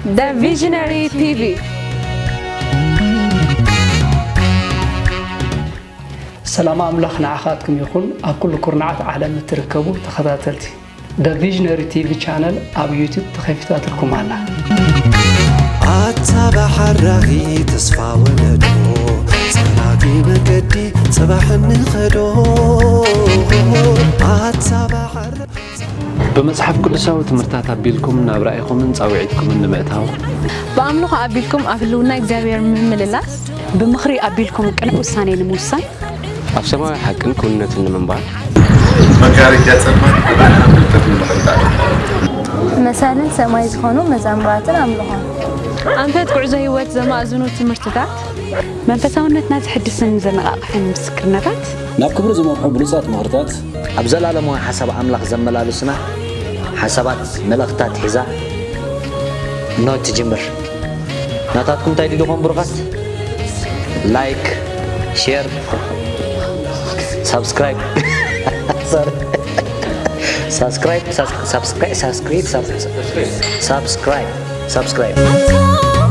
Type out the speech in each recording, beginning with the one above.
The Visionary ቲ ቪ። ሰላም ኣምላኽ ንዓኻትኩም ይኹን። ኣብ ኩሉ ኩርናዓት ዓለም እትርከቡ ተኸታተልቲ፣ The Visionary ቲ ቪ ቻነል ኣብ ዩቱብ ተኸፊታትልኩም ኣላ። ኣታ ባሕራኺ ተስፋ ወለዶ፣ ጸላጊ መገዲ ጽባሕ ንኸዶ። ኣታ ባሕራ ብመጽሓፍ ቅዱሳዊ ትምህርታት ኣቢልኩም ናብ ራእይኹምን ጻውዒትኩምን ንምእታው። ብኣምልኾ ኣቢልኩም ኣብ ህልውና እግዚኣብሔር ንምምልላስ። ብምኽሪ ኣቢልኩም ቅኑዕ ውሳኔ ንምውሳን። ኣብ ሰማያዊ ሓቅን ክውንነትን ንምንባር። መጋረጃ ጸልማት ብርሃን ፍልጠት ንምቕንጣጥ። መሳልል ሰማይ ዝኾኑ መዛሙራትን ኣምልኾን። ኣንፈት ጉዕዞ ህይወት ዘማእዝኑ ትምህርትታት። መንፈሳውነትና ዘሕድስን ዘነቓቕሕን ምስክርነታት። ናብ ክብሪ ዝመርሑ ብሉጻት ምኽርታት። ኣብ ዘላለማዊ ሓሳብ ኣምላኽ ዘመላልሱና ሓሳባት፣ መልእኽታት ሒዛ እነሆ ትጅምር። ናታትኩም እንታይ ድዩ ድኾን ብሩኻት? ላይክ፣ ሼር፣ ሳብስክራይብ። ሶሪ። ሳብስክራይብ፣ ሳብስ-፣ ሳብስክራይብ፣ ሳብስክራይብ፣ ሳብስ-፣ ሳብስክራይብ፣ ሳብስክራይብ። ኣታ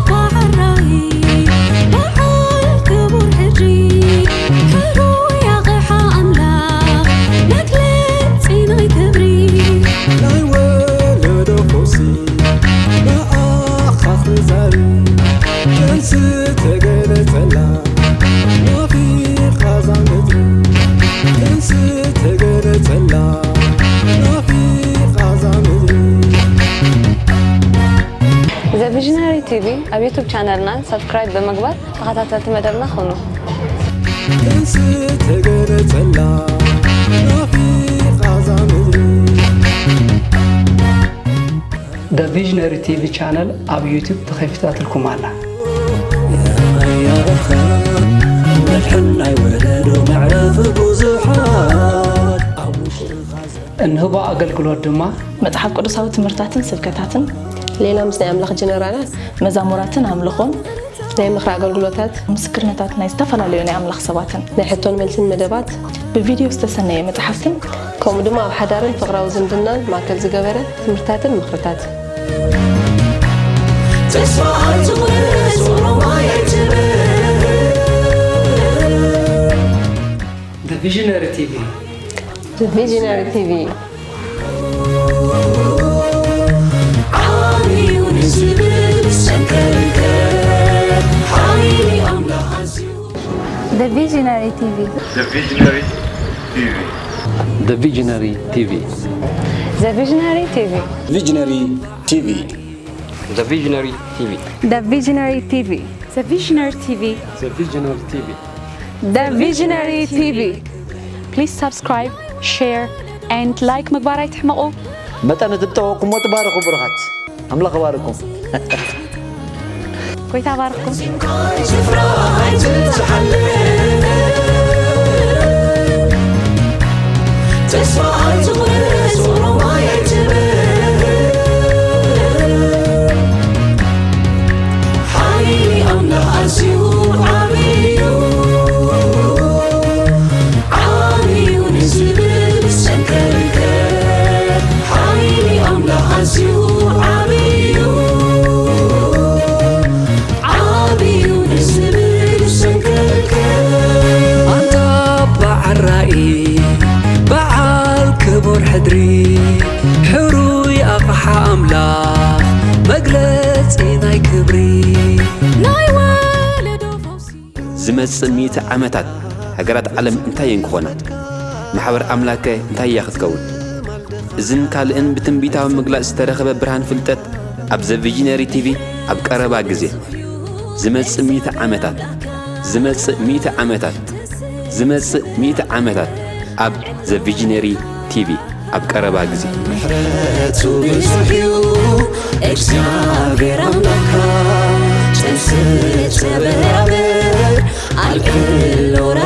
ባሕራይ በዓል ክቡር ሕድሪ፣ ሕሩይ ኣቕሓ ኣምላኽ መግለጺ ናይ ክብሪ። ናይ ወለዶ ፈውሲ ንኣኻ ክዛሪ፣ ጥንሲ ተገለጸላ ናፊቓ እዛ ምድሪ። ጥንሲ ተገለጸላ ናፊቓ እዛ ምድሪ። ዘ ቪዥነሪ ቲ ቪ ኣብ ዩቱብ ቻነልና ሳብስክራይብ ብምግባር ተኸታተልቲ መደብና ኩኑ። ጥንሲ ተገለጸላ ናፊቓ እዛ ምድሪ። The Visionary ቲ ቪ ቻነል ኣብ ዩቱብ ተኸፊታትልኩም ኣላ። መድሕን ናይ ወለዶ መዕረፊ ብዙሓት ኣብ ውሽጥኻ እንህቦ ኣገልግሎት ድማ መጽሓፍ ቅዱሳዊ ትምህርታትን ስብከታትን፣ ሌላ ምስ ናይ ኣምላኽ ጀነራላት፣ መዛሙራትን ኣምልኾን፣ ናይ ምኽሪ ኣገልግሎታት፣ ምስክርነታት ናይ ዝተፈላለዩ ናይ ኣምላኽ ሰባትን፣ ናይ ሕቶን መልስን መደባት፣ ብቪድዮ ዝተሰነየ መጽሓፍትን፣ ከምኡ ድማ ኣብ ሓዳርን ፍቕራዊ ዝምድናን ማእከል ዝገበረ ትምህርትታትን ምኽርታት። ተስፋ ኣይትቑረጽ፣ ኦሮማይ ኣይትበል። The Visionary ቲ ቪ። The Visionary ቲ ቪ። ዓብዩ ንዝብል ሰንከልከል፣ ሓይሊ ኣምላኽ ኣዝዩ። The Visionary ቲ ቪ። The Visionary ቲ ቪ። The Visionary ቲ ቪ። The Visionary ቲ ቪ። Visionary ቲ ቪ። The Visionary ቲ ቪ። The Visionary ቲ ቪ። The Visionary ቲ ቪ። The Visionary ቲ ቪ። The Visionary ቲ ቪ። Please subscribe, share and like ምግባር ኣይትሕመቑ። መጠን እትጠወቅኩሞ ትባረኹ ብሩኻት። ኣምላኽ ይባርኩም። ጎይታ ባርኩም። ስፍራ ኣይትዝሓልፍ። ተስፋ ኣይትቑረጽ፣ ኦሮማይ ኣይትበል። ሓይሊ ኣምላኽ ኣዝዩ ዓብዩ እዩ። ዓብዩ ንዝብል ሰንከልከል፣ ሓይሊ ኣምላኽ ኣዝዩ ዓብዩ እዩ። ዓብዩ ንዝብል ሰንከልከል። ኣንታ በዓል ራእይ፣ በዓል ክቡር ሕድሪ፣ ሕሩይ ኣቕሓ ኣምላኽ፣ መግለጺ ናይ ክብሪ። ናይ ወለዶ ፈውሲ። ዝመጽእ ሚእቲ ዓመታት ሃገራት ዓለም እንታይ እየን ክኾና? ማሕበር ኣምላኽከ እንታይ እያ ክትከውን? እዝን ካልእን ብትንቢታዊ ምግላጽ ዝተረኽበ ብርሃን ፍልጠት ኣብ ዘ ቪዥነሪ ቲ ቪ ኣብ ቀረባ ግዜ። ዝመጽእ ሚእቲ ዓመታት፣ ዝመጽእ ሚእቲ ዓመታት፣ ዝመጽእ ሚእቲ ዓመታት ኣብ ዘ ቪዥነሪ ቲ ቪ ኣብ ቀረባ ግዜ። ምሕረቱ ብዙሕ እዩ እግዚኣብሔር ኣምላኽካ፣ ጥንሲ ተበራበር፣ ኣልዕል ሎራ